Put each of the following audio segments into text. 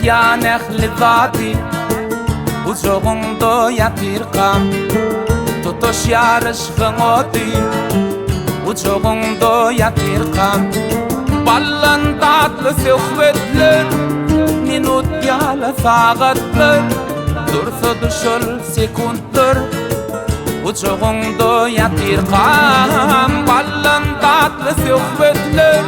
Unutýan ähli zady Gujagyňda ýatyrkam Tutaşýar yşkyň ody Gujagyňda ýatyrkam Ballan datly söhbetler Minut ýaly sagatlar Dursady şol sekuntlar Gujagyňda ýatyrkam Ballan datly söhbetler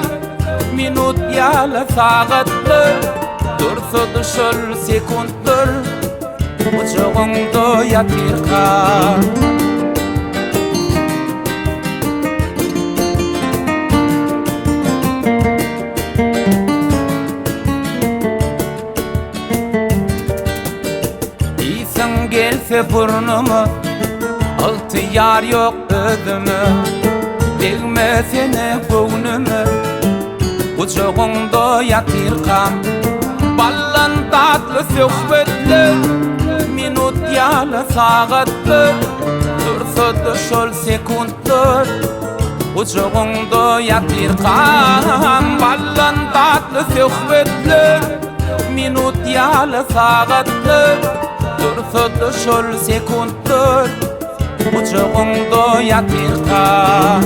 Minut ýaly sagatlar Dursady şol sekuntlar Gujagyňda ýatyrkam Ysyň gelse burnuma Ygtyýar ýok özüme Degmesene göwnüme Gujagyňda ýatyrkam Ballan datly söhbetler Minut ýaly sagatlar Dursady şol sekuntlar Gujagyňda ýatyrkam Ballan datly söhbetler Minut ýaly sagatlar Dursady şol sekuntlar Gujagyňda ýatyrkam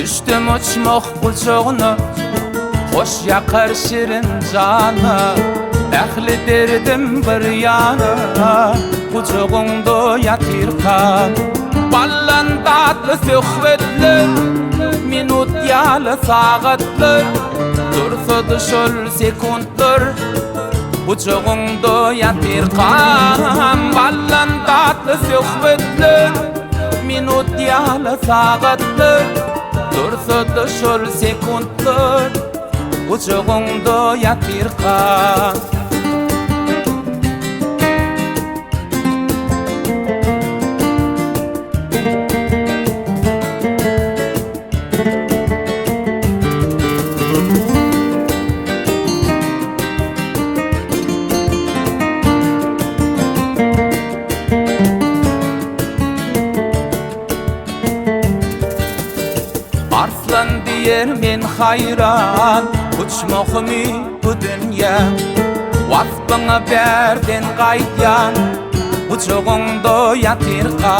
Düşdüm uçmak gujagyna Hoş ýakar şirin jana Ähli derdim bir ýana Gujagyňda ýatyrkam Ballan datly söhbetler Minut ýaly sagatlar Dursady şol sekuntlar Gujagyňda ýatyrkam Ballan datly söhbetler Minut ýaly sagatlar Dursady şol sekuntlar Gujagyňda ýatyrkam Arslan diýer men haýran Uçmahymy bu dünýä Waspyňa bärden gaýdýan Gujagyňda ýatyrka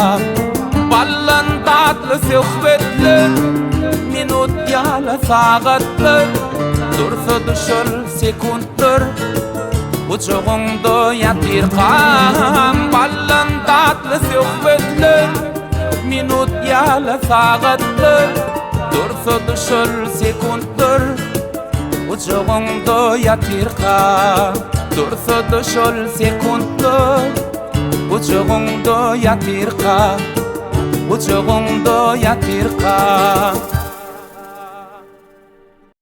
Ballan datly söhbetler Minut ýaly sagatlar Dursady şol sekuntlar Gujagyňda ýatyrkam Ballan datly söhbetler Minut ýaly sagatlar Dursady şol sekuntlar Gujagyňda ýatyrka Dursady şol sekuntlar Gujagyňda ýatyrka Gujagyňda ýatyrka.